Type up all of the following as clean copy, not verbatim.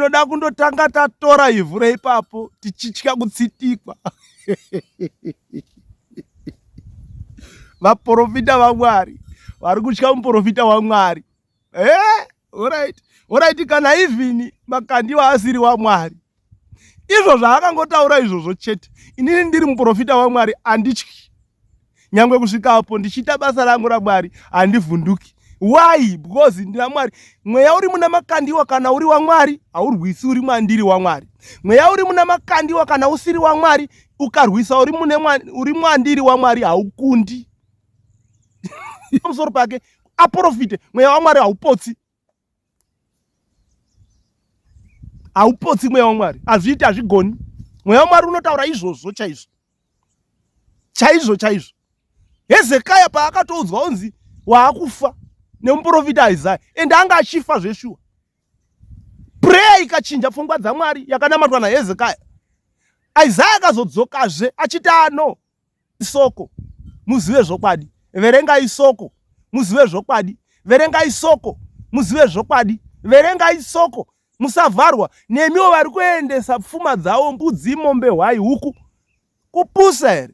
Tinoda kundotanga tatora ivhu reipapo tichitya kutsitikwa. Vaprofita vaMwari vari kutya muprofita waMwari. Eh, alright. Alright, kana even Makandiwa asiri waMwari. Izvo zvaakangotaura izvozvo chete. Inini ndiri muprofita waMwari handityi. Nyangwe kusvika apo ndichiita basa rangu raMwari handivhunduki. Why? Because ndina Mwari. Mweya uri muna Makandiwa kana uri waMwari haurwisi uri mwandiri waMwari. Mweya uri muna Makandiwa kana usiri waMwari ukarwisa uri mune uri mwandiri waMwari haukundi. Pamusoro pake aprofite mweya waMwari haupotsi. Haupotsi mweya waMwari. Hazviiti, hazvigoni. Mweya waMwari unotaura izvozvo chaizvo. Chaizvo chaizvo. Hezekiah paakatoudzwa unzi waakufa nemuprofita Isaiah and anga achifa zveshuwa. Prayer ikachinja pfungwa dzaMwari yakanamatwa naHezekiah. Isaiah akazodzokazve achiti ano soko muzive zvokwadi. Verengai soko muzive zvokwadi. Verengai soko muzive zvokwadi. Verengai soko musavharwa. Nemiwo vari kuendesa pfuma dzavo, mbudzi, mombe, hwai, huku. Kupusa here?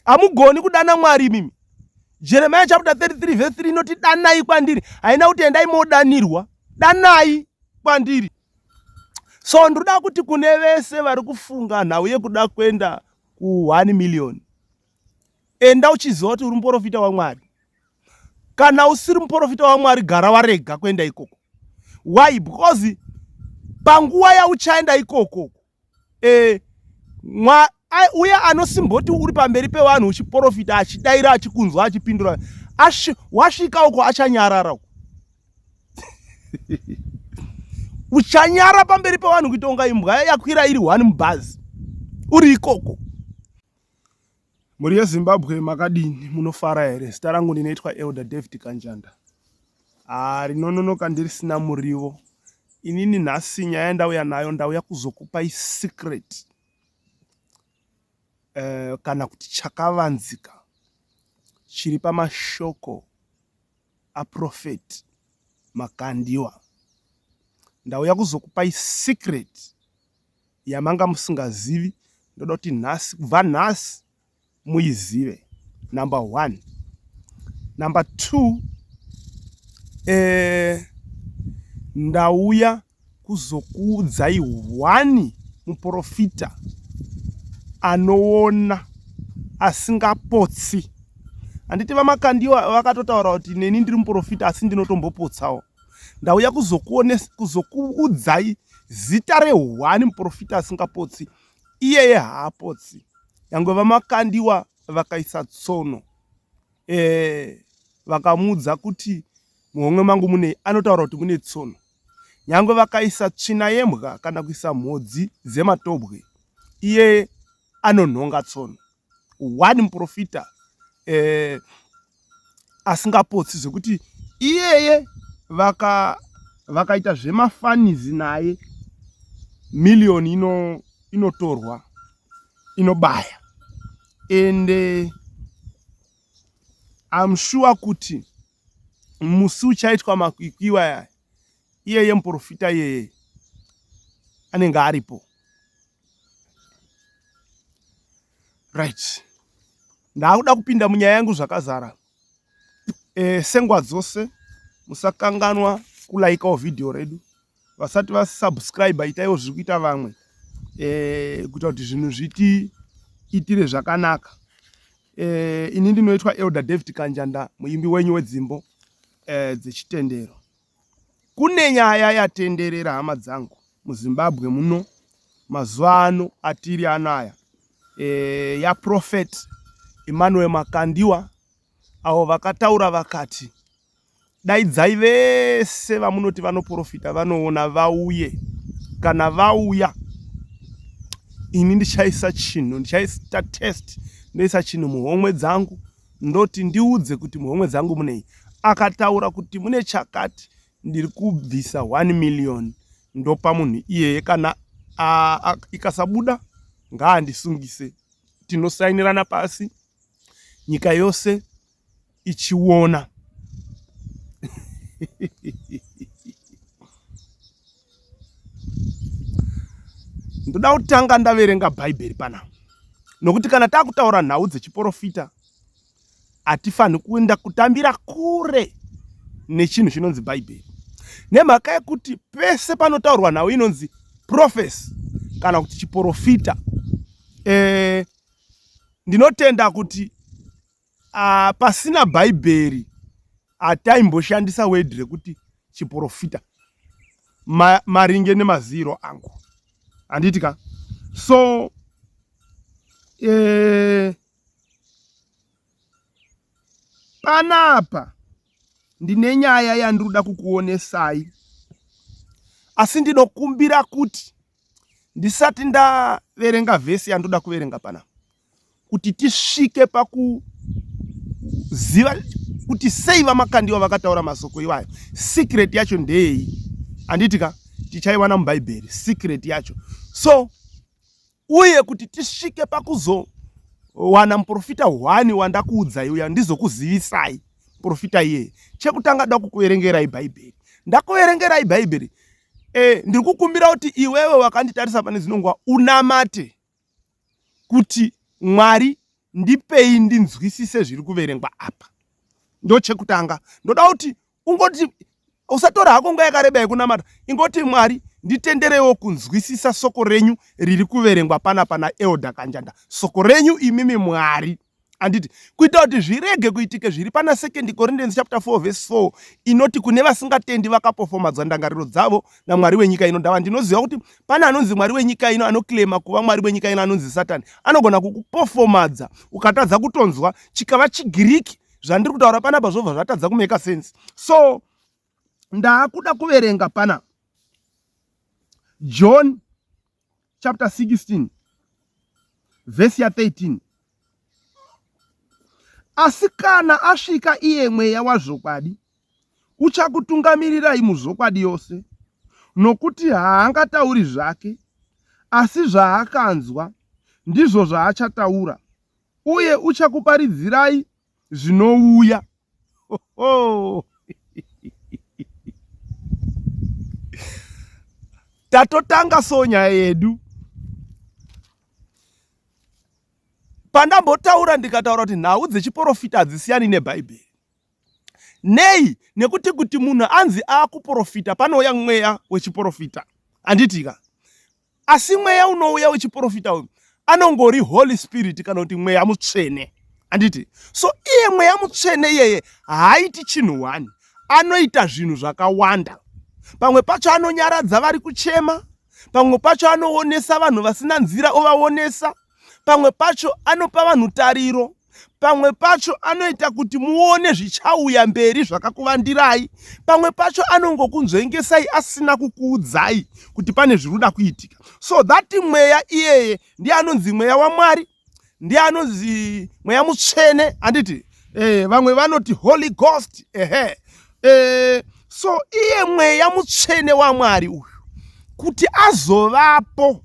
Hamugoni kudana Mwari imimi. Jeremiah chapter 33 verse 3 inoti danai kwandiri. Haina kuti endai modanirwa. Danai kwandiri. So ndinoda kuti kune vese vari kufunga nhau yekuda kuenda ku 1 million. Enda uchiziva kuti uri muprofita waMwari. Kana usiri muprofita waMwari gara warega kuenda ikoko. Why? Because panguva yauchaenda ikoko eh, uye anosimboti uri pamberi pevanhu uchiprofita achidaira achikunzwa achipindura, wasvika uko achanyarara uko. Uchanyara pamberi pevanhu kuita unga imbwa yakwira iri one mubhazi uri ikoko. Mhuri yeZimbabwe makadini, munofara here? Zita rangu ndinoitwa Elder David Kanjanda. Ah, rinononoka ndirisina muriwo. Inini nhasi nyaya yandauya nayo ndauya kuzokupai secret kana kuti chakavanzika chiri pamashoko aProphet Makandiwa. Ndauya kuzokupai secret yamanga musingazivi, ndoda kuti nhasi, kubva nhasi muizive. Number 1. Number 2, ndauya kuzokuudzai one muprofita anoona asingapotsi. Handiti vaMakandiwa vakatotaura kuti neni ndiri muprofita asi ndinotombopotsawo. Ndauya kuzokuudzai zita rehwani muprofita asingapotsi. Iyeye haapotsi. Nyangwe vaMakandiwa vakaisa tsono, vakamuudza kuti muhomwe mangu mune, anotaura kuti mune tsono. Nyangwe vakaisa tsvina yembwa kana kuisa mhodzi dzematobwe, iye anonhonga tsono. One muprofita asingapotsi zvekuti iyeye vakaita zvemafanizi naye, miliyoni inotorwa inobaya. Ende I'm sure kuti musi uchaitwa makwikwi aya, iyeye muprofita iyeye anenge aripo. Right, ndakuda kupinda munyaya yangu zvakazara. Sengwa dzose musakanganwa kulaikawo video redu. Vasati vasubscribe itaiwo zviri kuita vamwe, kuita kuti zvinhu zvitiitire zvakanaka. Ini ndinoitwa Elder David Kanjanda, muimbi wenyu wedzimbo dzechitendero. Kune nyaya yatenderera hama dzangu muZimbabwe muno mazuva ano atiri anaya, yaProphet Emmanuel Makandiwa, avo vakataura vakati daidzai vese vamunoti vanoprofita vanoona vauye. Kana vauya ini ndichaisa chinhu, ndichaita test, ndoisa chinhu muhomwe dzangu, ndoti ndiudze kuti muhomwe dzangu munei. Akataura kuti mune chakati, ndiri kubvisa 1 million ndopa munhu iyeye. Kana ikasabuda ngaandisungise, tinosainirana pasi nyika yose ichiona. Ndoda kutanga ndaverenga Bhaibheri panapa, nokuti kana takutaura nhau dzechiporofita hatifanhi kuenda kutambira kure nechinhu chinonzi Bhaibheri, nemhaka yekuti pese panotaurwa nhau inonzi prophecy kana kuti chiporofita, ndinotenda kuti pasina Bhaibheri hataimboshandisa word rekuti chiporofita maringe nemaziro angu, handiti ka? So panapa ndine nyaya yandinoda kukuonesai, asi ndinokumbira kuti ndisati ndaverenga vhesi yandoda kuverenga panapa, kuti tisvike pakuziva kuti sei vaMakandiwa vakataura masoko iwayo, secret yacho ndeyei, handiti ka? Tichaiwana muBhaibheri secret yacho. So uye kuti tisvike pakuzowana muprofita hwani wandakuudzai uya, ndizokuzivisai muprofita iyeye, chekutanga da kukuverengerai Bhaibheri. Ndakuverengerai Bhaibheri, ndiri kukumbira kuti iwewe wakanditarisa pane dzino nguva unamate kuti Mwari ndipei ndinzwisise zviri kuverengwa apa. Ndochekutanga ndoda kuti ungoti, usatora hako nguva yakareba yekunamata, ingoti Mwari nditenderewo kunzwisisa soko renyu riri kuverengwa panapa naElder Kanjanda, soko renyu imimi Mwari, handiti? Kuita kuti zvirege kuitike zviri pana 2 Corinthians chapter 4 verse 4 inoti kune vasingatendi vakapofomadzwa ndangariro dzavo namwari wenyika ino. Ndava ndinoziva kuti pane anonzi mwari wenyika ino, anoclaima kuva mwari wenyika ino, anonzi Satani, anogona kukupofomadza ukatadza kutonzwa chikava chiGiriki zvandiri kutaura panapa, zvobva zvatadza kumeka sense. So ndaakuda kuverenga pana John chapter 16 vhesi ya 13. Asi kana asvika iye Mweya wazvokwadi, uchakutungamirirai muzvokwadi yose, nokuti haangatauri zvake, asi zvaakanzwa ndizvo zvaachataura, uye uchakuparidzirai zvinouya. Tatotanga so nyaya yedu. Pandambotaura ndikataura kuti nhau dzechiporofita hadzisiyani neBhaibheri. Nei? Nekuti kuti munhu anzi akuporofita panouya mweya wechiporofita, handitika? Asi mweya unouya wechiporofita uyu anongori Holy Spirit kana kuti Mweya Mutsvene, handiti? So iye Mweya Mutsvene iyeye haaiti chinhu one, anoita zvinhu zvakawanda. Pamwe pacho anonyaradza vari kuchema, pamwe pacho anoonesa vanhu vasina nzira ovaonesa, pamwe pacho anopa vanhu tariro, pamwe pacho anoita kuti muone zvichauya mberi zvakakuvandirai, pamwe pacho anongokunzvengesai asina kukuudzai kuti pane zviri kuda kuitika. So that mweya iyeye ndiye anonzi Mweya waMwari, ndiye anonzi Mweya Mutsvene, handiti? Vamwe vanoti Holy Ghost, ehe. So iye Mweya Mutsvene waMwari uyu kuti azovapo,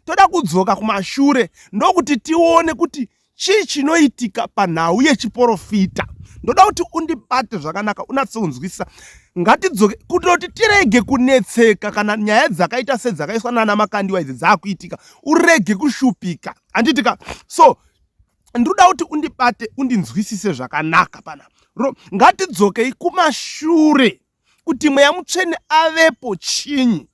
toda kudzoka kumashure ndokuti tione kuti chii chinoitika panhau yechiporofita. Ndoda kuti undibate zvakanaka, unatsounzwisisa. Ngatidzoke kutoti tirege kunetseka kana nyaya dzakaita sedzakaiswa nana Makandiwa idzi dzaakuitika, urege kushupika, handitika? So ndoda kuti undibate undinzwisise zvakanaka pana. Ngatidzokei kumashure kuti Mweya Mutsvene avepo chinyi.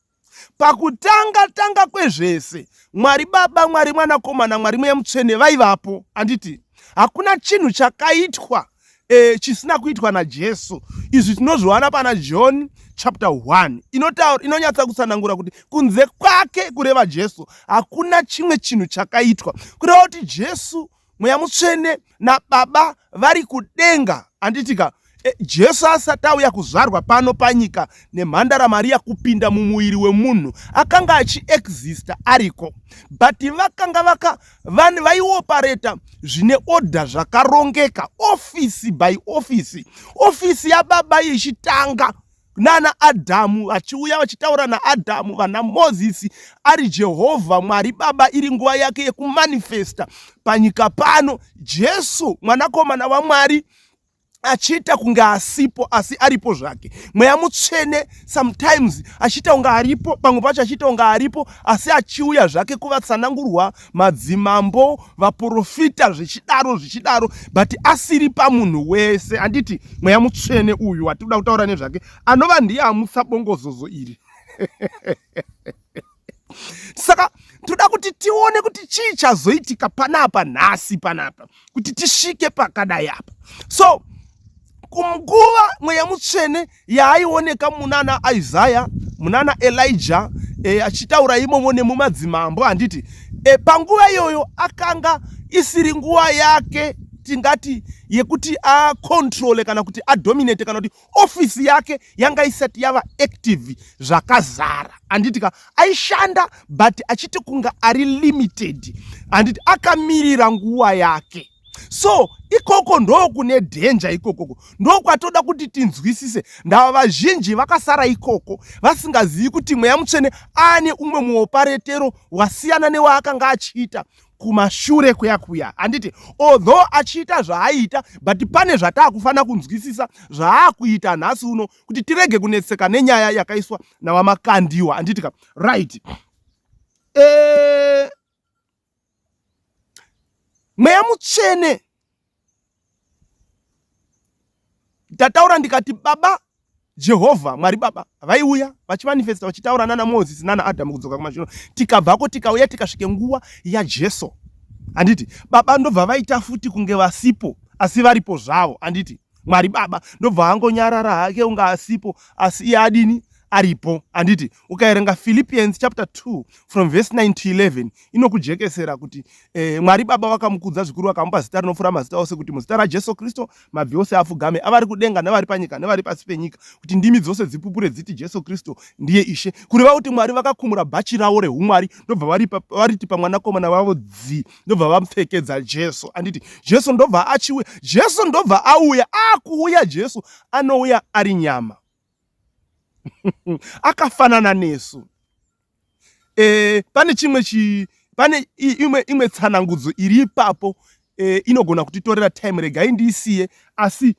Pakutanga tanga kwezvese, Mwari Baba, Mwari Mwanakomana, Mwari Mweya Mutsvene vaivapo, handiti? Hakuna chinhu chakaitwa chisina kuitwa naJesu. Izvi tinozviwana pana John chapter 1 inotaura, inonyatsa kutsanangura kuti kunze kwake, kureva Jesu, hakuna chimwe chinhu chakaitwa. Kureva kuti Jesu, Mweya Mutsvene naBaba vari kudenga, handitika? Jesu asati auya kuzvarwa pano panyika nemhandara Maria kupinda mumuviri wemunhu, akanga achiexista ariko, but vakanga vaka vanhu vaiopareta zvine order zvakarongeka, office by office, ofisi yaBaba ichitanga nana Adhamu, vachiuya vachitaura naAdhamu, vana Mozisi, ari Jehovha Mwari Baba, iri nguva yake yekumanifesta panyika pano. Jesu mwanakomana waMwari Achiita kunge asipo asi aripo zvake. Mweya Mutsvene sometimes achiita kunge aripo, pamwe pacho achiita kunge aripo asi achiuya zvake kuvatsanangurwa, madzimambo, vaprofita, zvichidaro zvichidaro, but asiri pamunhu wese. Handiti Mweya Mutsvene uyu watikuda kutaura nezvake anova ndiye amutsa bongozozo iri. Saka toda kuti tione kuti chii chazoitika panapa nhasi panapa kuti tisvike pakadai apa. So kunguva Mweya Mutsvene yaaioneka munana Isaya, munana Elijah, achitaura imomo nemumadzimambo, handiti? Panguva iyoyo akanga isiri nguva yake tingati yekuti acontrole kana kuti adominate kana kuti ofisi yake yanga isati yava active zvakazara, handiti ka? Aishanda but achiti kunga ari limited, handiti? Akamirira nguva yake. So ikoko ndokune dhenja, ikokoko ndokwatoda kuti tinzwisise. Ndava vazhinji vakasara ikoko vasingazivi kuti Mweya Mutsvene aane umwe muoparetero wasiyana newaakanga achiita kumashure kuya kuya, handiti? Although achiita zvaaiita, but pane zvataakufanira kunzwisisa zvaakuita nhasi uno kuti tirege kunetseka nenyaya yakaiswa naVaMakandiwa, handiti ka? Right. Mweya Mutsvene ndataura ndikati Baba Jehovha Mwari Baba vaiuya vachimanifesta vachitaura nana Mozisi nana Adhamu kudzoka kumashure. Tikabvako tikauya tikasvike nguva yaJesu, handiti? Baba ndobva vaita futi kunge vasipo asi varipo zvavo, handiti? Mwari Baba ndobva angonyarara hake unga asipo asi iye adini? Aripo, handiti? Ukaerenga Philippians chapter 2 from verse 9 to 11 inokujekesera kuti Mwari Baba vakamukudza zvikuru, vakamupa zita rinopfuura mazita ose, kuti muzita raJesu Kristu mabvi ose apfugame, avari kudenga nevari panyika nevari pasi penyika, kuti ndimi dzose dzipupure dziti Jesu Kristu ndiye Ishe. Kureva kuti Mwari vakakumura bhachi ravo rehumwari ndobva variti pamwanakomana wavo dzi, ndobva vamupfekedza Jesu, handiti? Jesu ndobva achiuya, Jesu ndobva auya, akuuya Jesu anouya ari nyama akafanana nesu. Pane chimwe chi pane imwe tsanangudzo iri ipapo, inogona kutitorera time, regai ndiisiye. Asi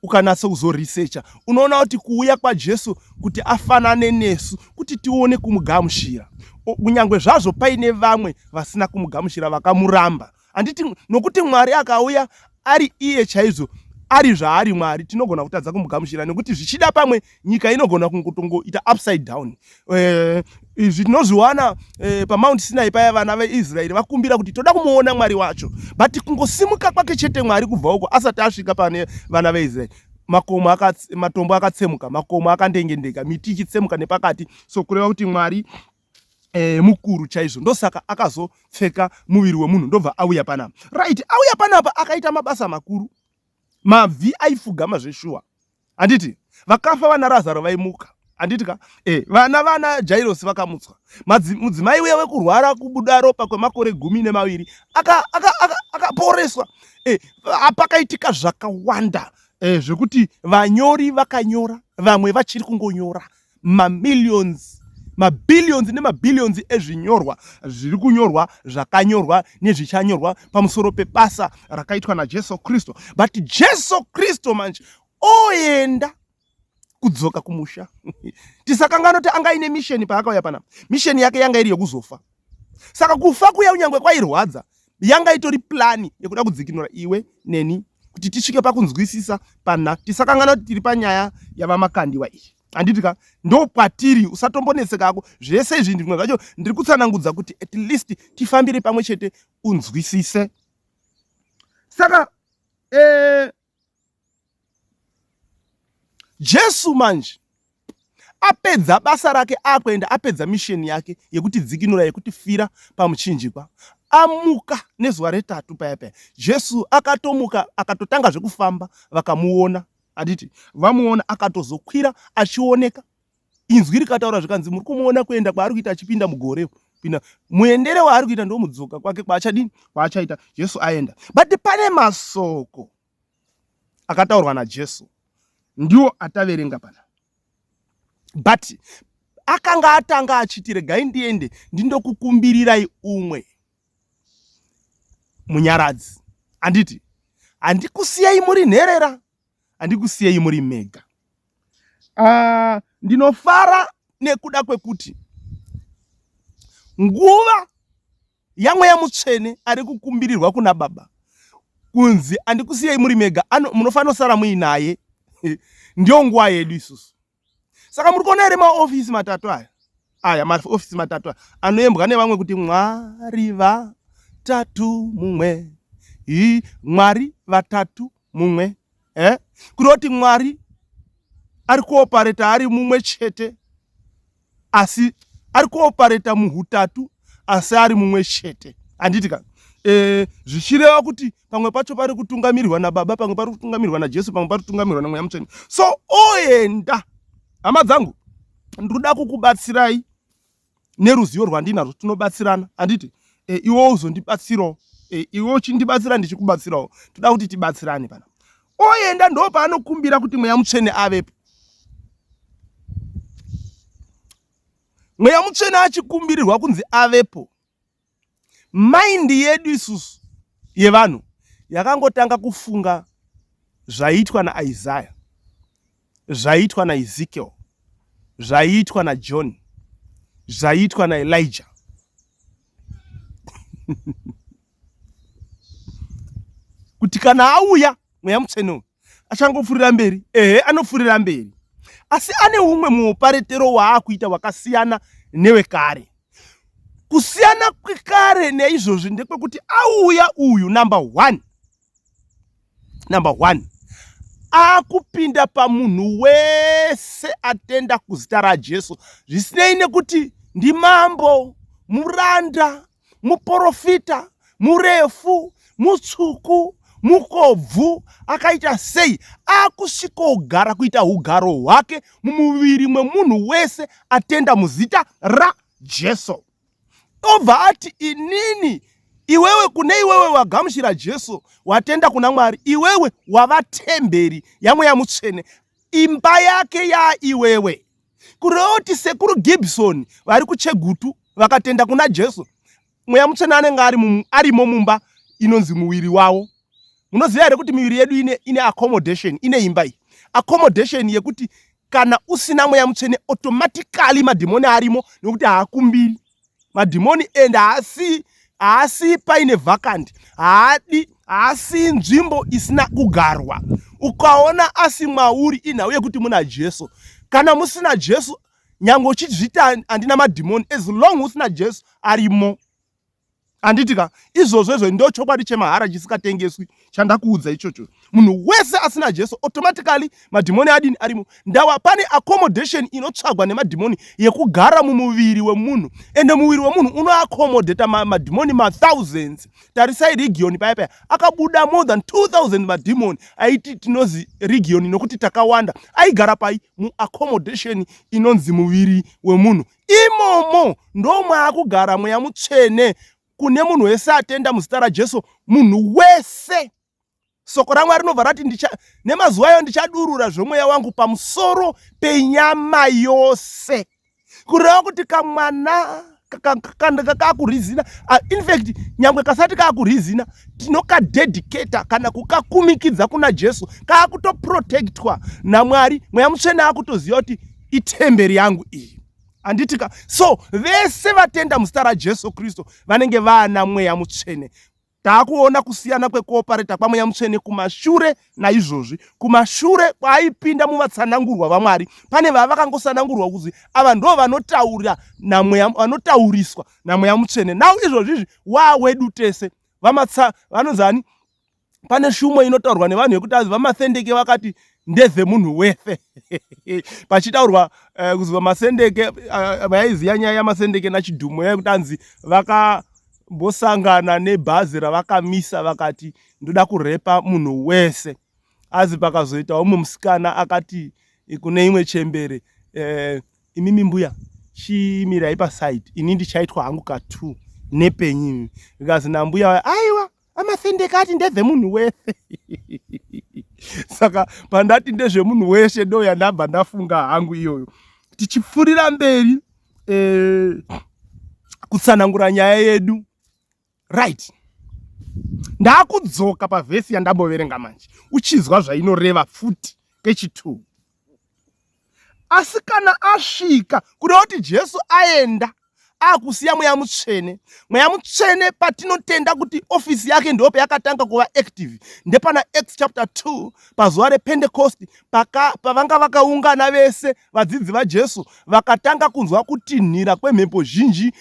ukanatsa kuzoresearcha unoona kuti kuuya kwaJesu kuti afanane nesu kuti tione kumugamuchira, kunyange zvazvo paine vamwe vasina kumugamuchira, vakamuramba, handiti? Nokuti Mwari akauya ari iye chaizvo, ari zvaari Mwari, tinogona kutadza kumugamuchira nekuti zvichida pamwe nyika inogona kungotongoita upside down. Izvi tinozviwana paMount Sinai paya vana veIsraeri vakumbira kuti toda kumuona Mwari wacho, but kungosimuka kwake chete Mwari kubva uko asati asvika pane vana veIsraeri, makomo, matombo akatsemuka, makomo akandengendeka, miti ichitsemuka nepakati. So kureva kuti Mwari mukuru chaizvo, ndosaka akazopfeka muviri wemunhu ndobva auya panapa. Right, auya panapa akaita mabasa makuru, mabvi aifugama zveshuwa, handiti? Vakafa vana Razaro vaimuka, handiti ka? Vana Jairosi vakamutswa, mudzimai uya wekurwara kubuda ropa kwemakore 12 akaporeswa. Pakaitika zvakawanda zvekuti vanyori vakanyora, vamwe vachiri kungonyora, mamillions, mabillions nemabillions ezvinyorwa zviri kunyorwa, zvakanyorwa nezvichanyorwa pamusoro pebasa rakaitwa naJesu Kristu. But Jesu Kristu manje oenda kudzoka kumusha. Tisakangana kuti anga aine misheni paakauya panapa. Misheni yake yanga iri yekuzofa. Saka kufa kuya, kunyange kwairwadza, yanga itori plani yekuda kudzikinura iwe neni kuti tisvike pakunzwisisa pana. Tisakangana kuti tiri panyaya yaVaMakandiwa iyi, handiti ka? Ndo kwatiri, usatombonetseka ako. Zvese izvi ndimwe zvacho ndiri kutsanangudza kuti at least tifambire pamwe chete unzwisise. Saka Jesu manje apedza basa rake, akuenda, apedza misheni yake yekutidzikinura, yekutifira pamuchinjikwa, amuka nezuva retatu paya paya. Jesu akatomuka akatotanga zvekufamba, vakamuona, handiti? Vamuona akatozokwira achioneka, inzwi rikataura zvikanzi, muri kumuona kuenda kwaari kuita achipinda mugore, pinda muendere waari kuita, ndomudzoka kwake kwaachadini, kwaachaita. Jesu aenda, but pane masoko akataurwa naJesu, ndiwo ataverenga pana. But akanga atanga achiti, regai ndiende ndindokukumbirirai umwe munyaradzi, handiti? Handikusiyei muri nherera, handikusiyei muri mega. Ndinofara nekuda kwekuti nguva yaMweya Mutsvene ari kukumbirirwa kuna Baba kunzi andikusiyei muri mega, munofanira kusara muinaye. Ndiyo nguva yedu isusu. Saka muri kuona here maofisi matatu aya? Aya maofisi matatu aya anoembwa nevamwe kuti Mwari vatatu mumwe. Hi, Mwari vatatu mumwe. Eh? Kureva kuti Mwari ari kuopareta ari mumwe chete, asi ari kuopareta muhutatu asi ari mumwe chete. Handiti ka? Zvichireva kuti pamwe pacho pari kutungamirirwa naBaba, pamwe pari kutungamirirwa naJesu, pamwe pari kutungamirirwa naMweya Mutsvene. So oenda, hama dzangu, ndinoda kukubatsirai neruzivo rwandinarwo, tinobatsirana, handiti? Iwe uzondibatsirawo, iwe uchindibatsira ndichikubatsirawo, toda kuti tibatsirane pana. Oenda ndo paanokumbira kuti Mweya Mutsvene avepo. Mweya Mutsvene achikumbirirwa kunzi avepo, maindi yedu isusu yevanhu yakangotanga kufunga zvaiitwa naIsaya, zvaiitwa naEzekiel, zvaiitwa naJohn, zvaiitwa naElijah. Kuti kana auya Mweya Mutsvene uyu achangopfurira mberi. Ehe, anopfurira mberi, asi ane umwe muoparetero waakuita wakasiyana newekare. Kusiyana kwekare neizvozvi ndekwekuti auya uyu, number one, number one, akupinda pamunhu wese atenda kuzita raJesu, zvisinei nekuti ndimambo, muranda, muporofita, murefu, mutsvuku, mukobvu, akaita sei, akusvikogara kuita hugaro hwake mumuviri mwemunhu wese atenda muzita raJesu. Obva ati, inini, iwewe, kune iwewe wagamuchira Jesu, watenda kuna Mwari, iwewe wava temberi yaMweya Mutsvene, imba yake yaiwewe. Kureva kuti Sekuru Gibson vari kuChegutu vakatenda kuna Jesu, Mweya Mutsvene anenge arimo mumba inonzi muviri wavo. Munoziva here kuti miviri yedu ine accommodation, ine imba iyi, accommodation yekuti kana usina Mweya Mutsvene automatically madhimoni arimo, nekuti haakumbiri madhimoni and haasi paine vacant, haadi, haasi nzvimbo isina kugarwa. Ukaona asi mwauri, inhau yekuti muna Jesu. Kana musina Jesu, nyange uchizviti handina madhimoni, as long usina Jesu arimo. Handiti ka? Izvozvo izvo ndo chokwadi chemahara chisikatengeswi chandakuudza ichocho. Munhu wese asina Jesu automatically madhimoni adini? Arimo. Ndawa pane accommodation inotsvagwa nemadhimoni yekugara mumuviri wemunhu, ende muviri wemunhu unoaccommodata madhimoni mathousands. Tarisai region paya paya akabuda more than 2000 madhimoni aiti tinozi region nokuti takawanda. Aigara pai? Muaccommodation inonzi muviri wemunhu. Imomo ndomwaakugara Mweya Mutsvene kune munhu wese atenda muzita raJesu. Munhu wese. Soko raMwari rinobva rati, nemazuva ayo ndichadurura zvomweya wangu pamusoro penyama yose. Kureva kuti kamwana kakurizina, in fact nyangwe kasati kakurizina, tinokadedicata kana kukakumikidza kuna Jesu, kakutoprotectwa naMwari. Mweya Mutsvene akutoziva kuti itemberi yangu iyi. Handiti ka? So vese vatenda muzita raJesu Kristu vanenge vaana Mweya Mutsvene. Taakuona kusiyana kwekuopareta kwaMweya Mutsvene kumashure naizvozvi. Kumashure kwaaipinda muvatsanangurwa vaMwari, pane vavakangosanangurwa kuzi ava ndo vanotaura naMweya, vanotauriswa naMweya Mutsvene. Now izvozvi izvi waawedu tese. Vamatsa vanonzi ani? Pane shumo inotaurwa nevanhu yekuti azi vaMasendeke vakati ndezvemunhu wese. Pachitaurwa kuzi vaMasendeke, vaiziya nyaya yaMasendeke naChidhumo yekuti anzi vakambosangana nebhazi ravakamisa vakati ndoda kurepa munhu wese. Azi pakazoita umwe musikana akati kune imwe chembere, imimi mbuya chimirai paside, ini ndichaitwa hangu ka2 nepenyu. Zvikanzi nambuya, aiwa, aMasendeke ati ndezvemunhu wese. Saka pandati ndezvemunhu wese ndo yandabva ndafunga hangu iyoyo. Tichipfurira mberi kutsanangura nyaya yedu, right? Ndakudzoka pavhesi yandamboverenga manje, uchizwa zvainoreva futi kechi2. Asi kana asvika, kureva kuti Jesu aenda akusiya Mweya Mutsvene. Mweya Mutsvene patinotenda kuti ofisi yake ndipo payakatanga kuva active, ndepana Acts chapter 2 pazuva rePentecost, pavanga vakaungana vese vadzidzi vaJesu, vakatanga kunzwa kutinhira kwemhepo zhinji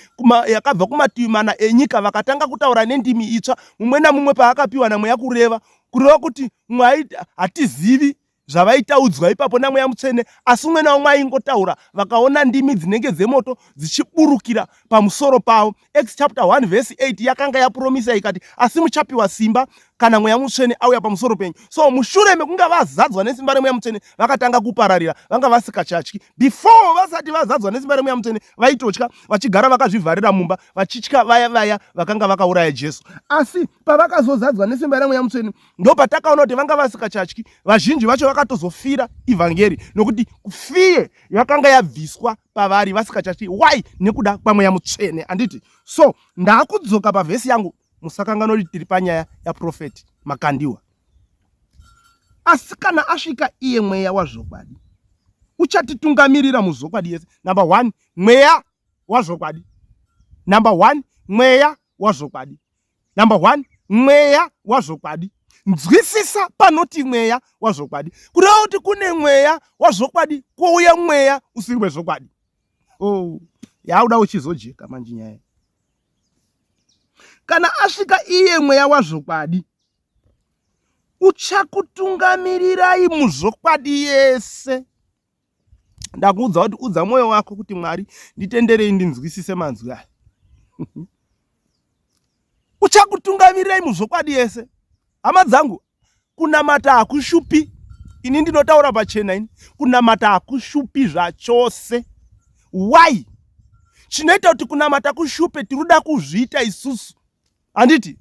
yakabva kumativi mana enyika, vakatanga kutaura nendimi itsva, mumwe namumwe paakapiwa naMweya kureva, kureva kuti Mwari hatizivi zvavaitaudzwa ipapo naMweya Mutsvene, asi umwe naumwe aingotaura, vakaona ndimi dzinenge dzemoto dzichiburukira pamusoro pavo. Acts chapter 1 verse 8 yakanga yapromisa ikati, asi muchapiwa simba kana Mweya Mutsvene auya pamusoro penyu. So mushure mekunge vazadzwa nesimba reMweya Mutsvene, vakatanga kupararira, vanga vasikachatyi. Before vasati vazadzwa nesimba reMweya Mutsvene, vaitotya, vachigara vakazvivharira mumba, vachitya vaya vaya vakanga vakauraya Jesu. Asi pavakazozadzwa nesimba reMweya Mutsvene, ndopatakaona kuti vanga vasikachatyi. Vazhinji vacho vakatozofira ivhangeri nokuti fiye yakanga yabviswa pavari, vasikachatyi. Why? Nekuda kwaMweya Mutsvene, handiti? So ndakudzoka pavhesi yangu, musakanganwa kuti tiri panyaya yaProfeti Makandiwa. Asi kana asvika iye Mweya wazvokwadi, uchatitungamirira muzvokwadi yese. Number 1, Mweya wazvokwadi. Number 1, Mweya wazvokwadi. Number 1, Mweya wazvokwadi. Nzwisisa panoti mweya wazvokwadi, kureva kuti kune mweya wazvokwadi kwouya mweya usiri wezvokwadi. Oh, yauda uchizojeka manje nyaya. Kana asvika iye mweya wazvokwadi, uchakutungamirirai muzvokwadi yese. Ndakuudza kuti udza mwoyo wako kuti Mwari nditenderei ndinzwisise manzwi aya. Uchakutungamirirai muzvokwadi yese. Hama dzangu, kunamata hakushupi. Ini ndinotaura pachena ini, kunamata hakushupi zvachose. Why? Chinoita kuti kunamata kushupe, tinoda kuzviita isusu, handiti?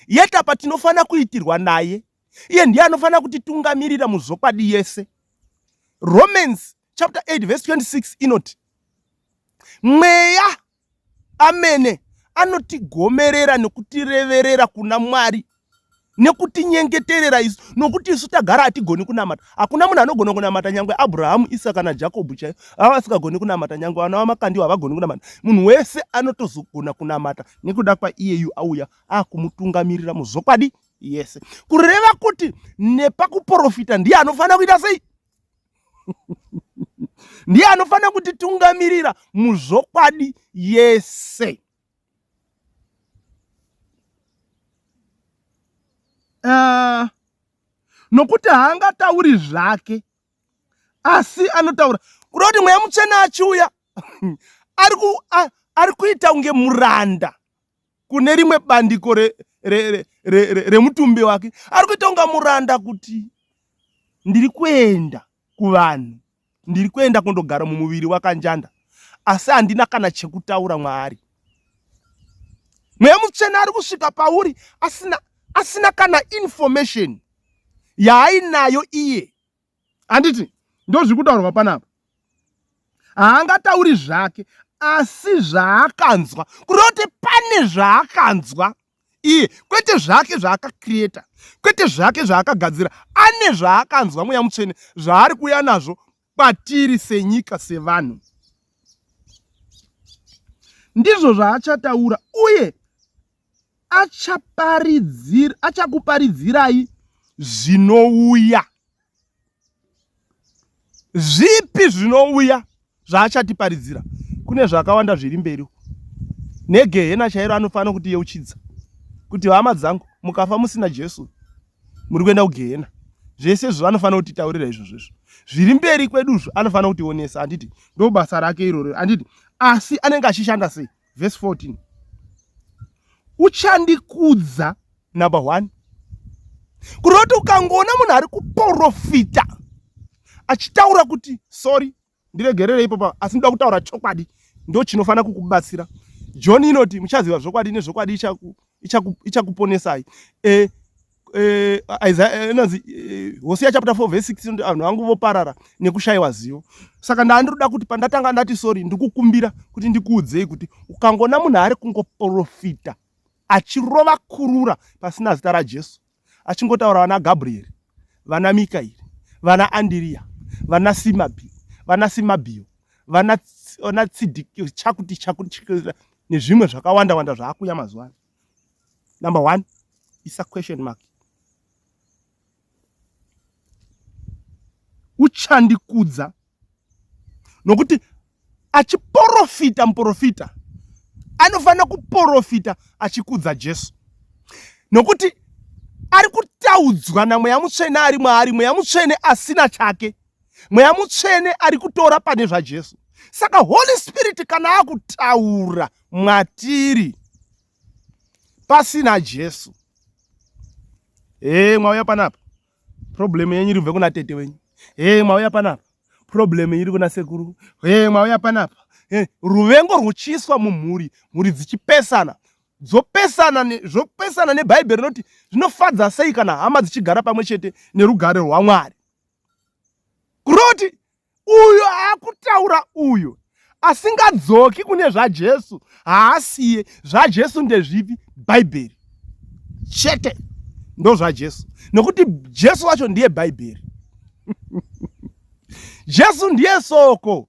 Yet apa tinofanira kuitirwa naye. Iye ndiye anofanira kutitungamirira muzvokwadi yese. Romans chapter 8 verse 26 inoti Mweya amene anotigomerera nokutireverera kuna Mwari nekutinyengeterera isu, nokuti isu tagara hatigoni kunamata. Hakuna munhu anogona kunamata, nyangwe Abrahamu, Isaka naJakobhu chaivo vava vasingagoni kunamata, nyangwe vana vaMakandiwa havagoni kunamata. Munhu wese anotozogona kunamata nekuda kwaiyeyu auya akumutungamirira muzvokwadi yese. Kureva kuti nepakuprofita ndiye anofanira kuita sei? Ndiye anofanira kutitungamirira muzvokwadi yese. Nokuti haangatauri zvake, asi anotaura. Kuda kuti Mweya Mutsvene achiuya ari kuita kunge muranda kune rimwe bandiko remutumbi wake, ari kuita kunga muranda kuti ndiri kuenda kuvanhu, ndiri kuenda kundogara mumuviri wakanjanda, asi handina kana chekutaura mwaari. Mweya Mutsvene ari kusvika pauri asina kana information yaainayo iye, handiti? Ndozviri kutaurwa panapa. Haangatauri zvake, asi zvaakanzwa. Kureva kuti pane zvaakanzwa iye, kwete zvake zvaakakreata, kwete zvake zvaakagadzira. Ane zvaakanzwa Mweya Mutsvene zvaari kuuya nazvo kwatiri senyika, sevanhu. Ndizvo zvaachataura, uye achakuparidzirai zvinouya. Zvipi zvinouya zvaachatiparidzira? Kune zvakawanda zviri mberi. Negehena chairo anofanira kutiyeuchidza kuti hama dzangu, mukafa musina Jesu muri kuenda kugehena. Zvese izvo anofanira kutitaurira izvozvo izvo zviri mberi kweduzvo, anofanira kutionesa, handiti? Ndo basa rake iroro, handiti? Asi anenge achishanda sei? Verse 14, uchandikudza. Number 1, kureva kuti ukangoona munhu ari kuprofita achitaura kuti sorry, ndiregerere ipopa, asi ndoda kutaura chokwadi, ndo chinofanira kukubatsira. John inoti muchaziva zvokwadi, nezvokwadi ichakuponesai. Isaiah, inonzi Hosea chapter 4 verse 6 inoti vanhu vangu voparara nekushayiwa zivo. Saka ndandiroda kuti pandatanga ndati sorry, ndikukumbira kuti ndikuudzei kuti ukangoona munhu ari kungoprofita achirova kurura pasina zita raJesu, achingotaura vana Gabrieri, vana Mikaeri, vana Andiriya, vana Simabi, vana Simabhiyo, vana vana Tsidiki, chakuti chakuti nezvimwe zvakawanda wanda zvaakuya mazuva ano. Number one, isa question mark. Uchandikudza nokuti achiporofita muporofita anofanira kuporofita achikudza Jesu nokuti ari kutaudzwa namweya mutsvene ari mwaari mweya mutsvene asina chake mweya mutsvene ari kutora pane zvajesu saka holy spirit kana akutaura mwatiri pasina jesu hee mwauya panapa problem yenyu iri kubve kuna tete wenyu hee mwauya panapa problem iri kuna sekuru hee mwauya panapa hee ruvengo rwuchiiswa mumhuri mhuri dzichipesana dzopesana zvopesana nebhaibheri rinoti zvinofadza sei kana hama dzichigara pamwe chete nerugare rwamwari kuroti uyo akutaura uyo asingadzoki kune zvajesu haasiye zvajesu ndezvipi bhaibheri chete ndozvajesu nokuti jesu wacho ndiye bhaibheri jesu ndiye soko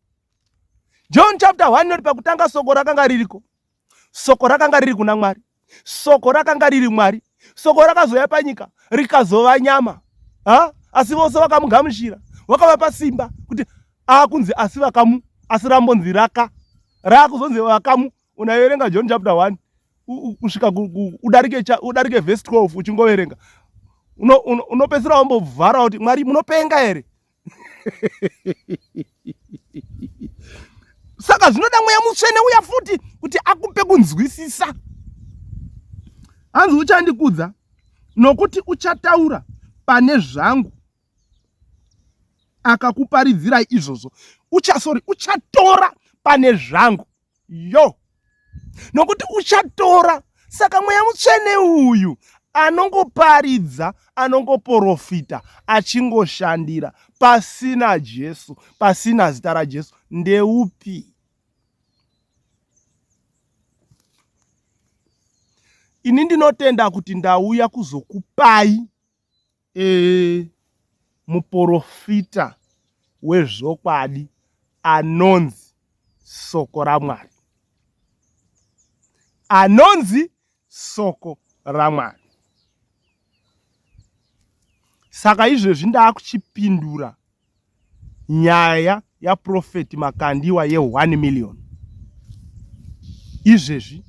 john chapter 1 inoti pakutanga soko rakanga ririko Soko rakanga riri kuna Mwari. Soko rakanga riri Mwari. Soko rakazouya panyika rikazova nyama. Ha? Asi vose vakamugamuchira vakavapa simba kuti akunzi asi vakamu asi rambonzi raka raakuzonzi vakamu unaverenga John chapter 1 kusvika udarike udarike verse 12 uchingoverenga unopedzisira uno wambovhara kuti Mwari munopenga here saka zvinoda mweya mutsvene uya futi kuti akupe kunzwisisa hanzi uchandikudza nokuti uchataura pane zvangu akakuparidzirai izvozvo uchasori uchatora pane zvangu yo nokuti uchatora saka mweya mutsvene uyu anongoparidza anongoporofita achingoshandira pasina jesu pasina zita rajesu ndeupi ini ndinotenda kuti ndauya kuzokupai E, muporofita wezvokwadi anonzi Soko raMwari. Anonzi Soko raMwari. Saka izvezvi ndakuchipindura nyaya yaProphet Makandiwa ye 1 million. Izvezvi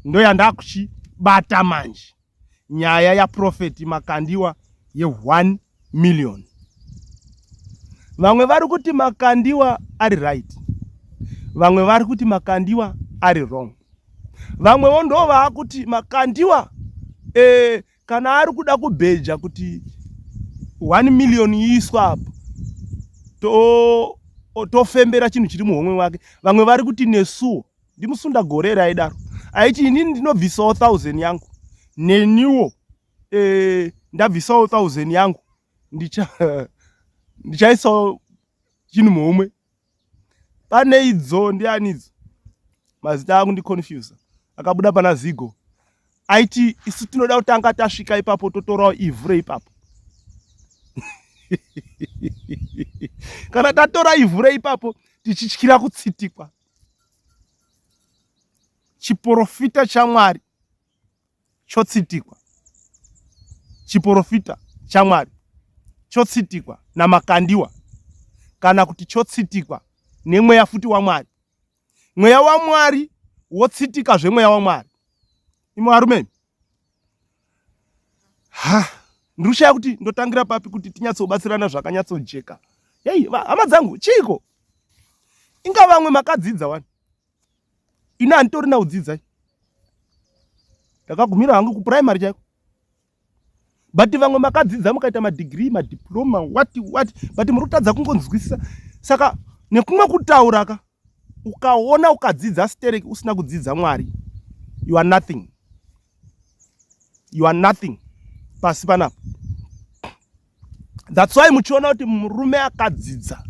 ndoyandakuchibata manje. nyaya yaProphet Makandiwa ye 1 million. Vamwe vari kuti Makandiwa ari right, vamwe vari kuti Makandiwa ari wrong, vamwewo ndo vaakuti Makandiwa eh, kana ari kuda kubheja kuti 1 million iiswa apo tofembera to chinhu chiri muhomwe wake. Vamwe vari kuti nesuwo ndimusunda gore here aidaro aiti inini ndinobvisawo thousand yangu neniwo eh, ndabvisawo thousand yangu ndicha ndichaisawo chinhu muhomwe pane idzo ndiani idzo mazita angu ndiconfuser akabuda pana zigo aiti isu tinoda kutanga tasvika ipapo totorawo ivhu reipapo kana tatora ivhu reipapo tichityira kutsitikwa Chiporofita chaMwari chotsitikwa. Chiporofita chaMwari chotsitikwa naMakandiwa kana kuti chotsitikwa nemweya futi waMwari. Mweya waMwari wotsitika zvemweya waMwari. Imi varume, ha ndiri kushaya kuti ndotangira papi kuti tinyatsobatsirana zvakanyatsojeka. Yei, hama dzangu, chiiko? Inga vamwe makadzidza wani. Ini handitorina kudzidza. Ndakagumira hangu kuprimary chaiko. But vamwe makadzidza mukaita madegree, madiploma, what what, but muri kutadza kungonzwisisa. Saka nekumwe kutaura ka ukaona ukadzidza stereki usina kudzidza Mwari, you are nothing. You are nothing pasi panapa. That's why muchiona kuti murume akadzidza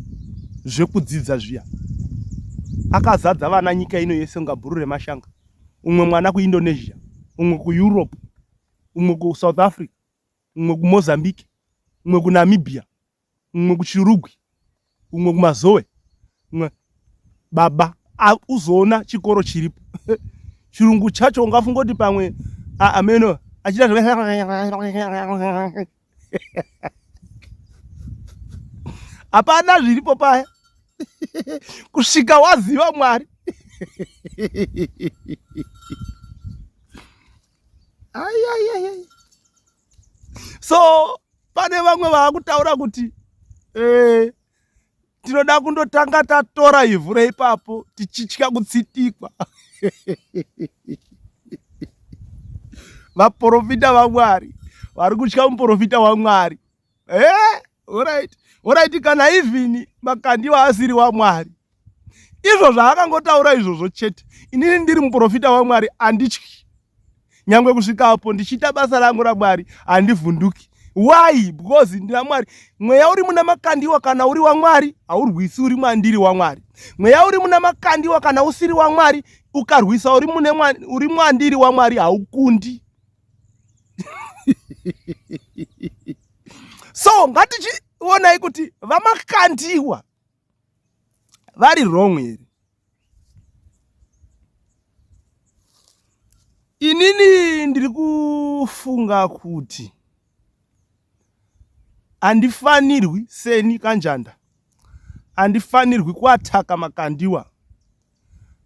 zvekudzidza zviya akazadza vana nyika ino yese kunga bhuru remashanga, umwe mwana kuIndonesia, Umwe kuEurope, umwe kuSouth Africa, umwe kuMozambique, umwe kuNamibia, umwe kuChirugwi, umwe kuMazowe, umwe baba uzoona chikoro chiripo. Chirungu chacho ungafunga kuti pamwe ameno achida hapana zviripo paya kusvika waziva Mwari. Ai. So pane vamwe vaakutaura kuti eh, tinoda kundotanga tatora ivhu reipapo tichitya kutsitikwa. Vaprofita vaMwari vari kutya muprofita waMwari. Eh, alright. Alright, kana even Makandiwa asiri waMwari. Izvo zvaakangotaura izvozvo chete. Inini ndiri muprofita waMwari handityi. Nyangwe kusvika apo ndichiita basa rangu raMwari handivhunduki. Why? Because ndina Mwari. Mweya uri muna Makandiwa kana uri waMwari haurwisi uri mwandiri waMwari. Mweya uri muna Makandiwa kana usiri waMwari ukarwisa uri mune uri mwandiri waMwari haukundi. So ngatichionai kuti vaMakandiwa vari wrong here. Inini ndiri kufunga kuti handifanirwi seni Kanjanda, handifanirwi kuataka Makandiwa,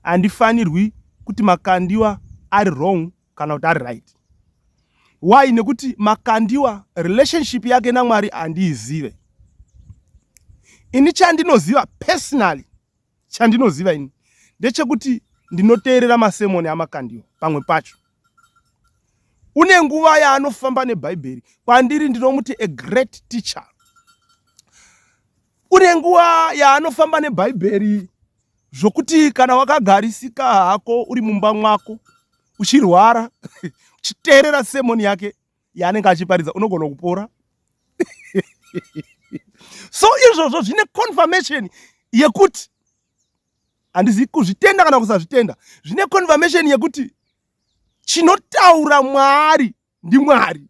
handifanirwi kuti Makandiwa ari wrong kana kuti ari right. Why? Nekuti Makandiwa relationship yake naMwari handiizive. Ini chandinoziva personally, chandinoziva ini ndechekuti ndinoteerera masemoni aMakandiwa pamwe pacho. Une nguva yaanofamba nebhaibheri kwandiri, ndinomuti a great teacher. Une nguva yaanofamba nebhaibheri zvokuti kana wakagarisika hako uri mumba mwako uchirwara uchiteerera semoni yake yaanenge achiparidza unogona kupora. So izvozvo zvine confirmation yekuti handizi kuzvitenda kana kusazvitenda, zvine confirmation yekuti chinotaura Mwari ndiMwari.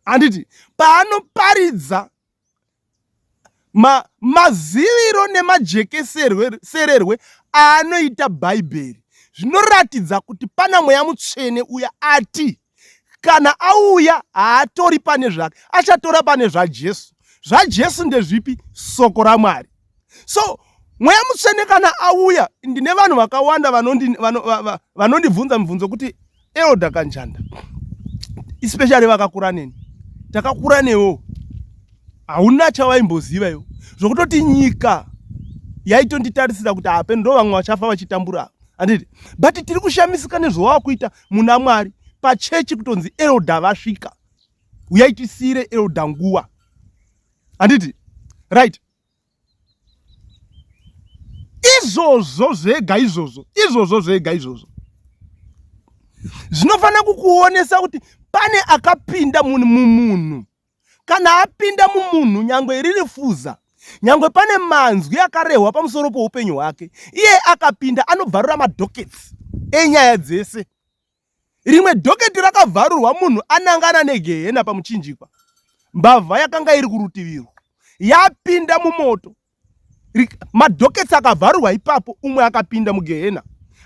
Handiti paanoparidza maziviro nemajekesererwe aanoita Bhaibheri zvinoratidza kuti pana Mweya Mutsvene uya ati kana auya haatori pane zvake, achatora pane zvaJesu. ZvaJesu ndezvipi? Soko raMwari. So Mweya Mutsvene kana auya, ndine vanhu vakawanda vanondibvunza mibvunzo kuti Elder Kanjanda, especially vakakura neni, takakura newo, hauna chawaimboziva iwo, zvokutoti nyika yaitonditarisira kuti hape ndo vamwe vachafa vachitambura, handiti? But tiri kushamisika nezvawakuita muna Mwari pachechi, kutonzi elder vasvika, uyai tisiyire elder nguva, handiti? Right. Izvozvo zvega izvozvo, izvozvo zvega izvozvo zvinofanira kukuonesa kuti pane akapinda mumunhu. Kana apinda mumunhu, nyangwe riri fuza, nyangwe pane manzwi akarehwa pamusoro poupenyu hwake, iye akapinda anobvarura madhoketsi enyaya dzese. Rimwe dhoketi rakabvarurwa munhu anangana negehena pamuchinjikwa. Mbavha yakanga iri kurutivirwa yapinda mumoto. Madhoketsi akavharurwa ipapo, umwe akapinda mugehena.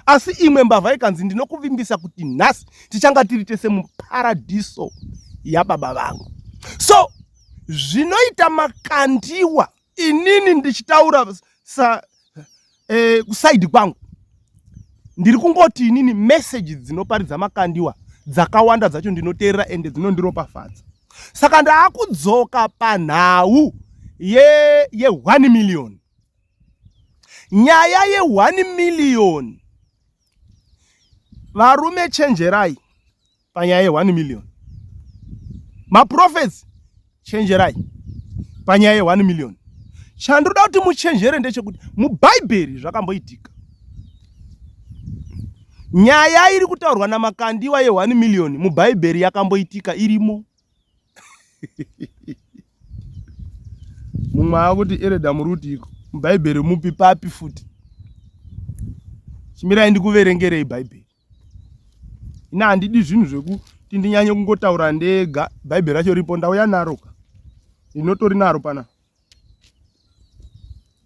Asi imwe mbavha ikanzi, ndinokuvimbisa kuti nhasi tichanga tiri tese muparadhiso yababa vangu. So zvinoita Makandiwa, inini ndichitaura sa kusaidi kwangu, ndiri kungoti inini meseji dzinoparidza Makandiwa dzakawanda dzacho ndinoteerera ende dzinondiropafadza. Saka ndaakudzoka panhau ye 1 million. Nyaya ye 1 million, varume chenjerai panyaya ye 1 million. Maprophets chenjerai panyaya ye 1 million. Chandinoda kuti muchenjere ndechekuti muBhaibheri zvakamboitika. Nyaya iri kutaurwa naMakandiwa ye 1 million muBhaibheri yakamboitika, irimo. Mumwe akuti Ereda muruti iko muBhaibheri mupi papi futi? Chimirai ndikuverengerei Bhaibheri. Ini handidi zvinhu zvekuti ndinyanye kungotaura ndega. Bhaibheri racho ripo, ndauya naro ka. Ndinotori naro pana.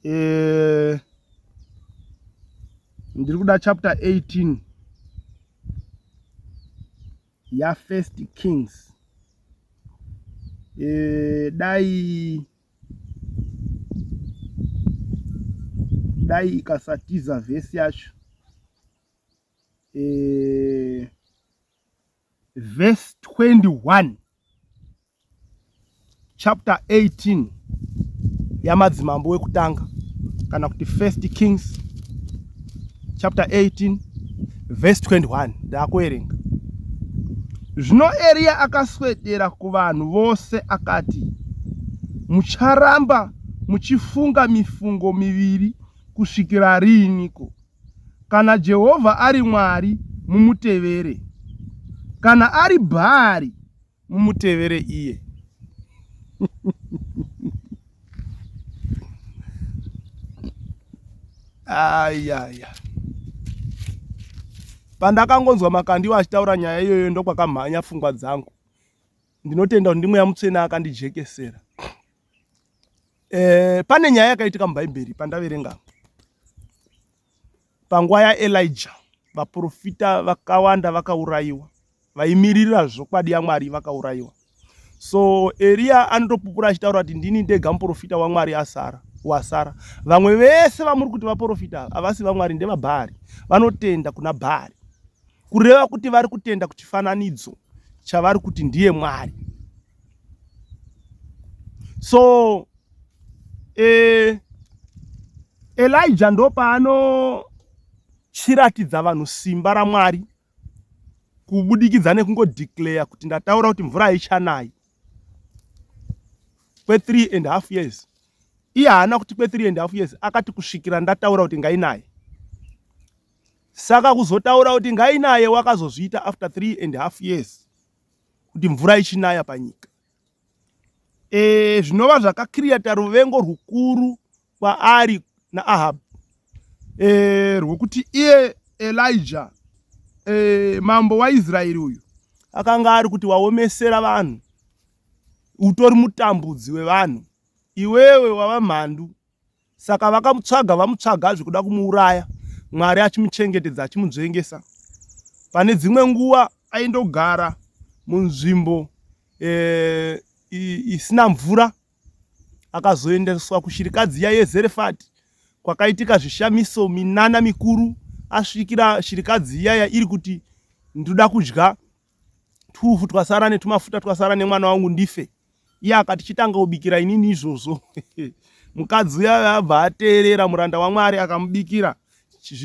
Eh, ndiri kuda chapter 18 yaFirst Kings. Eh, dai dai ikasatiza vhesi yacho eh, verse 21 chapter 18 yamadzimambo wekutanga kana kuti First Kings chapter 18 verse 21 ndakuerenga. Zvino Eriya akaswedera kuvanhu vose akati, Mucharamba muchifunga mifungo miviri kusvikira riiniko? Kana Jehovha ari Mwari, mumutevere; kana ari Bhaari, mumutevere iye. Ayaya, pandakangonzwa Makandiwa achitaura nyaya iyoyo ndokwakamhanya pfungwa dzangu. Ndinotenda kuti ndiMweya Mutsvene akandijekesera. E, pane nyaya yakaitika muBhaibheri pandaverenga panguva yaElijah, vaprofita vakawanda vakaurayiwa, vaimiririra zvokwadi yaMwari vakaurayiwa. So Eriya anotopupura achitaura kuti ndini ndega muprofita waMwari asara, wasara. Vamwe vese vamuri kuti vaprofita havasi vaMwari, ndevaBhaari, vanotenda kuna Bhaari, kureva kuti vari kutenda kuchifananidzo chavari kuti ndiye Mwari. So eh, Elijah ndopaanochiratidza vanhu simba raMwari kubudikidza nekungodeclare kuti ndataura kuti mvura haichanayi kwe3 and half years. Iye haana kuti kwe3 and half years, akati kusvikira ndataura kuti ngainaye. Saka kuzotaura kuti ngainaye wakazozviita after 3 and half years kuti mvura ichinaya panyika. E, zvinova zvakakiriyata ruvengo rwukuru kwaari naAhab, e, rwekuti iye Elijah, e, mambo waIsraeri uyu akanga ari kuti waomesera vanhu, utori mutambudzi wevanhu, iwewe wava mhandu. Saka vakamutsvaga vamutsvaga zvekuda kumuuraya, Mwari achimuchengetedza achimunzvengesa. Pane dzimwe nguva aindogara munzvimbo e, isina mvura, akazoendeswa kushirikadzi iya yeZerefati kwakaitika zvishamiso minana mikuru. Asvikira shirikadzi iyaya iri kuti ndoda kudya twufu twasara netumafuta twasara nemwana wangu ndife, iye akati chitanga kubikira inini izvozvo. Mukadzi uya abva ateerera muranda waMwari, akamubikira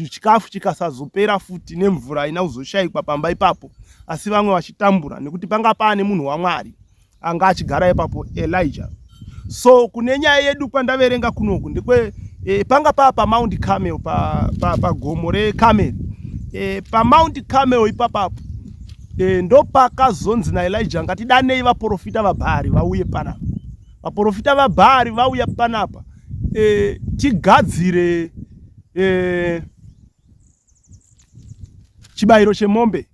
chikafu chikasazopera futi, nemvura haina kuzoshayikwa pamba ipapo, asi vamwe vachitambura nekuti panga paane munhu waMwari anga achigara ipapo, Elijah. So kune nyaya yedu kwandaverenga kunoku ndekwe e, panga paa paMount Carmel, pagomo pa, pa reCarmel, e, paMount Carmel ipapapo, e, ndopakazonzi naElijah ngatidanei vaprofita vaBhaari vauye panapa. Vaprofita vaBhaari vauya panapa, e, tigadzire e, chibayiro chemombe.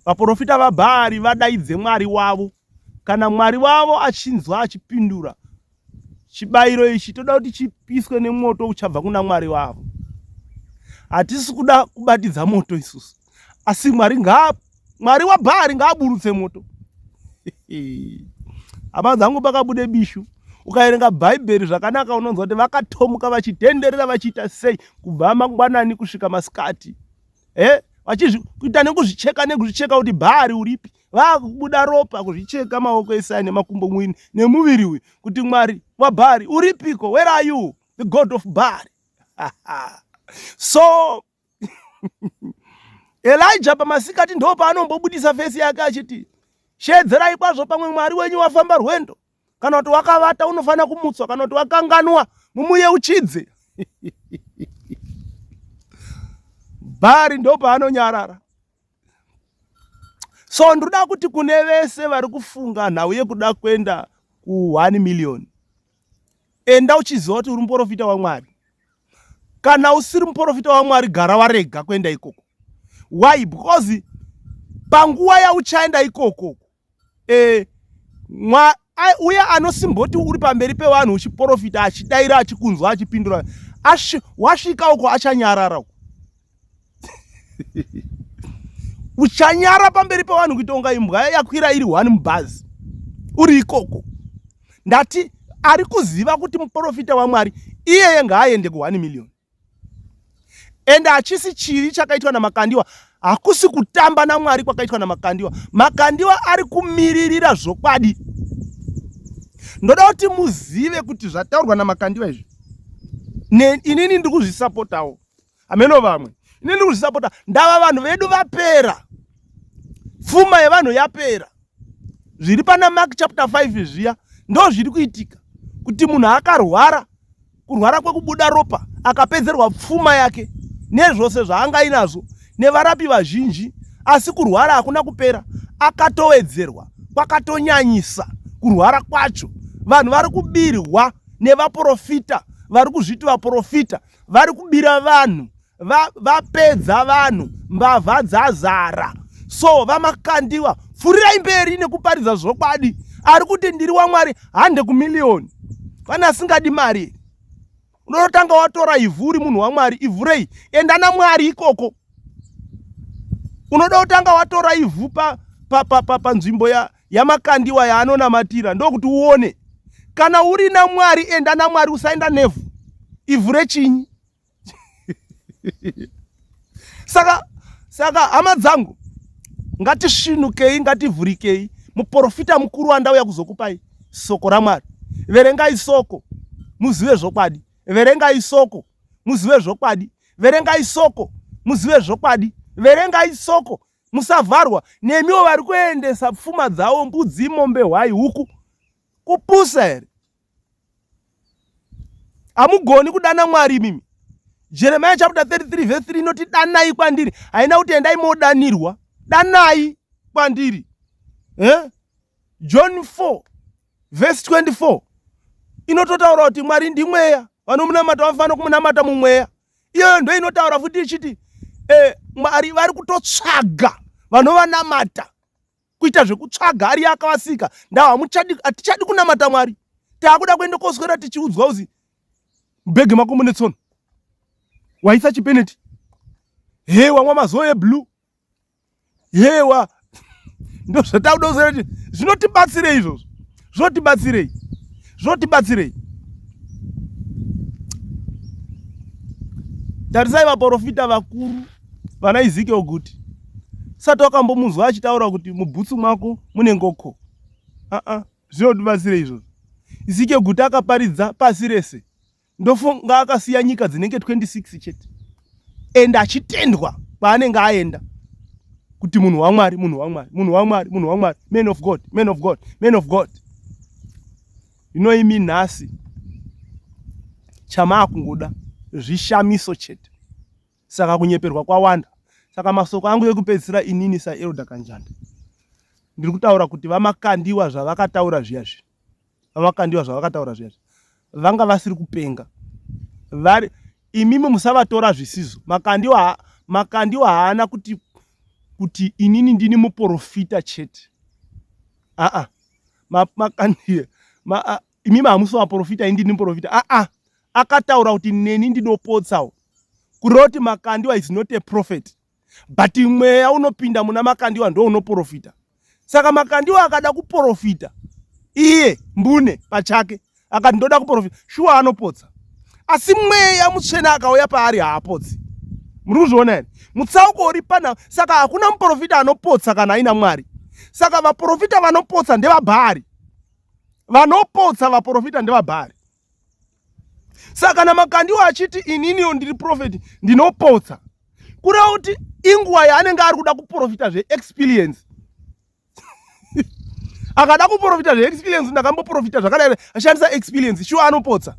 Vaprofita vaBhaari vadaidze Mwari wavo, kana Mwari wavo achinzwa achipindura, chibayiro ichi toda kuti chipiswe nemoto uchabva kuna Mwari wavo. Hatisi kuda kubatidza moto isusu, asi Mwari ngaa Mwari waBhaari ngaaburutse moto. Hama dzangu, pakabude bishu. Ukaverenga Bhaibheri zvakanaka unonzwa kuti vakatomuka vachitenderera vachiita sei kubva mangwanani kusvika masikati, eh vachizvikuita nekuzvicheka nekuzvicheka kuti Bhaari uripi, vakubuda ropa kuzvicheka maoko esaya nemakumbo mwini nemuviri uyu kuti Mwari waBhaari uripiko, where are you, the god of Bhaari? So Elijah pamasikati ndo paanombobudisa fesi yake achiti sheedzerai kwazvo, pamwe Mwari wenyu wafamba rwendo, kana kuti wakavata unofanira kumutswa, kana kuti wakanganwa, mumuyeuchidze. Bhaari ndo paanonyarara. So ndoda kuti kune vese vari kufunga nhau yekuda kuenda ku 1 million, enda uchiziva kuti uri muprofita waMwari. Kana usiri muprofita waMwari, gara warega kuenda ikoko. Why? Because panguva yauchaenda ikoko e, mwa, uya anosimboti uri pamberi pevanhu uchiporofita achidaira achikunzwa achipindura, wasvika uko achanyarara uko. Uchanyara pamberi pevanhu kuita unga imbwa yakwira iri one mubhazi uri ikoko. Ndati ari kuziva kuti muporofita waMwari iyeye ngaaende ku 1 million. Ende hachisi chivi chakaitwa naMakandiwa, hakusi kutamba naMwari kwakaitwa naMakandiwa. Makandiwa ari kumiririra zvokwadi. Ndoda kuti muzive kuti zvataurwa naMakandiwa izvi, inini ndiri kuzvisapotawo, hameno vamwe, inini ndiri kuzvisapota. Ndava vanhu vedu vapera, pfuma yevanhu yapera. Zviri pana Mark chapter 5 zviya ndo zviri kuitika, kuti munhu akarwara kurwara kwekubuda ropa akapedzerwa pfuma yake nezvose zvaanga ainazvo nevarapi vazhinji, asi kurwara hakuna kupera, akatowedzerwa, kwakatonyanyisa kurwara kwacho. Vanhu vari kubirwa nevaprofita vari kuzviti vaprofita, vari kubira vanhu, vapedza vanhu, mbavha dzazara. So vaMakandiwa, pfurirai mberi nekuparidza zvokwadi. Ari kuti ndiri waMwari, hande kumiliyoni. Pane asingadi mari, unotanga watora ivhu uri munhu waMwari, ivhu rei? Enda naMwari ikoko. Unoda kutanga watora ivhu panzvimbo yaMakandiwa yaanonamatira, ndokuti uone. Kana uri naMwari, enda naMwari, usaenda nevhu. Ivhu rechinyi? Saka hama dzangu, ngatisvinukei, ngativhurikei. Muprofita mukuru wandauya kuzokupai soko raMwari. Verengai soko muzive zvokwadi. Verengai soko muzive zvokwadi. Verengai soko muzive zvokwadi. Verengai soko, musavharwa. Nemiwo vari kuendesa pfuma dzavo, mbudzi, mombe, hwai, huku, kupusa here? Hamugoni kudana Mwari imimi. Jeremiah chapter 33 verse 3 inoti danai kwandiri, haina kuti endai modanirwa. Danai kwandiri. Eh? John 4 verse 24 inototaura kuti Mwari ndimweya, vanomunamata vanofanira kumunamata mumweya. Iyoyo ndo inotaura futi ichiti Mwari vari kutotsvaga vanovanamata, kuita zvekutsvaga ari akavasika. Ndawa hatichadi kunamata Mwari, taakuda kuenda koswera tichiudzwa kuzi mubhegi mako mune tsono, waisa chipeneti, he wamwa mazuva eblue, hewa ndozvatakuda kuswera kuti zvinotibatsirei izvozvo, zvinotibatsirei, zvinotibatsirei. Tarisai vaprofita vakuru vana Ezekiel Guti, sati wakambomunzwa achitaura kuti mubhutsu mwako mune ngoko. Zvinotibatsirei izvozvo? Ezekiel Guti akaparidza pasi rese, ndofunga akasiya nyika dzinenge 26 chete, and achitendwa kwaanenge aenda kuti munhu waMwari, munhu waMwari, munhu waMwari, munhu waMwari, man of God, man of God, man of God. Inoimi nhasi chamaakungoda zvishamiso chete, saka kunyeperwa kwawanda. Saka masoko angu ekupedzisira inini saElder Kanjanda, ndiri kutaura kuti vaMakandiwa zvavakataura zviya zvi, vaMakandiwa zvavakataura zviya zvi, vanga vasiri kupenga. Vari imimi musavatora zvisizvo. Makandiwa haana kuti inini ndini muprofita chete. Aa, Makandiwa, imimi hamusi vaprofita, ini ndini muprofita. Aa, akataura kuti neni ndinopotsawo. Kureva kuti Makandiwa is not a prophet, but mweya unopinda muna Makandiwa ndo unoprofita. Saka Makandiwa akada kuprofita iye mbune pachake, akati ndoda kuprofita, shuwa anopotsa. Asi mweya mutsvene akauya paari haapotsi. Muri kuzviona here? Mutsauko uri pana. Saka hakuna muprofita anopotsa kana aina Mwari. Saka vaprofita vanopotsa ndevabhaari. Vanopotsa vaprofita ndevabhaari. Saka kana Makandiwa achiti ininiwo ndiri prophet ndinopotsa, kureva kuti inguva yaanenge ari kuda kuprofita zveexperience. Akada kuprofita zveexperience, ndakamboprofita zvakadai, ashandisa experience, shuwa anopotsa.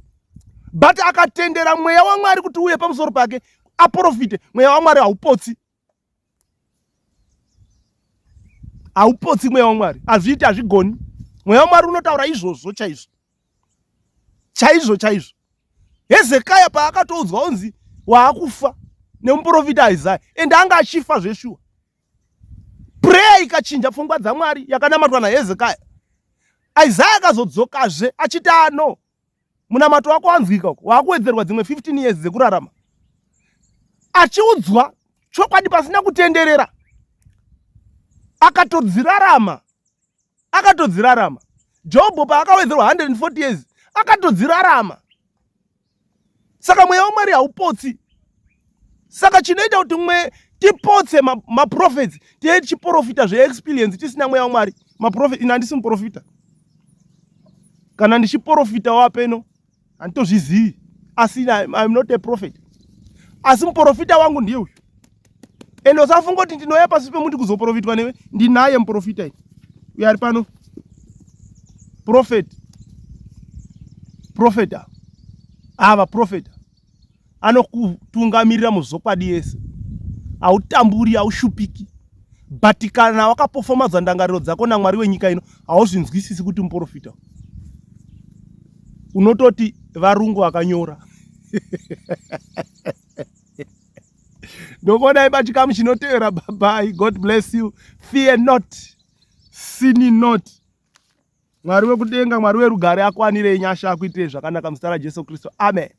But akatendera mweya waMwari kuti uye pamusoro pake aprofite, mweya waMwari haupotsi. Haupotsi mweya waMwari, hazviiti, hazvigoni. Mweya waMwari unotaura izvozvo chaizvo chaizvo chaizvo. Hezekiah paakatoudzwa unzi waakufa nemuprofita Isaya, ende anga achifa zveshuwa. Prayer ikachinja pfungwa dzaMwari yakanamatwa naHezekaya. Isaya akazodzokazve achiti ano munamato wako wanzwika uko, waakuwedzerwa dzimwe 15 years dzekurarama, achiudzwa chokwadi pasina kutenderera, akatodzirarama, akatodzirarama. Jobho paakawedzerwa 140 years akatodzirarama. Saka mweya waMwari haupotsi. Saka chinoita kuti mwe tipotse maprofets ma tiye tichiprofita zveexperience tisina mweya waMwari. Maprofet, ini handisi muprofita, kana ndichiprofita wapeno handitozvizivi, asi I'm not a prophet, asi muprofita wangu ndiye uyu. Ende usafunga kuti ndinouya pasi pemuti kuzoprofitwa newe. Ndinaye muprofita ini uyo ari pano, prophet, profeta ava profeta anokutungamirira muzvokwadi yese, hautamburi, haushupiki. But kana wakapofomadzwa ndangariro dzako naMwari wenyika ino, hauzvinzwisisi kuti muprofita, unototi varungu vakanyora. Ndokuonai pachikamu chinotevera. Bye, God bless you. Fear not, sin not. Mwari wekudenga, Mwari werugare, akwanirei nyasha, akuitirei zvakanaka muzita raJesu Kristu, amen.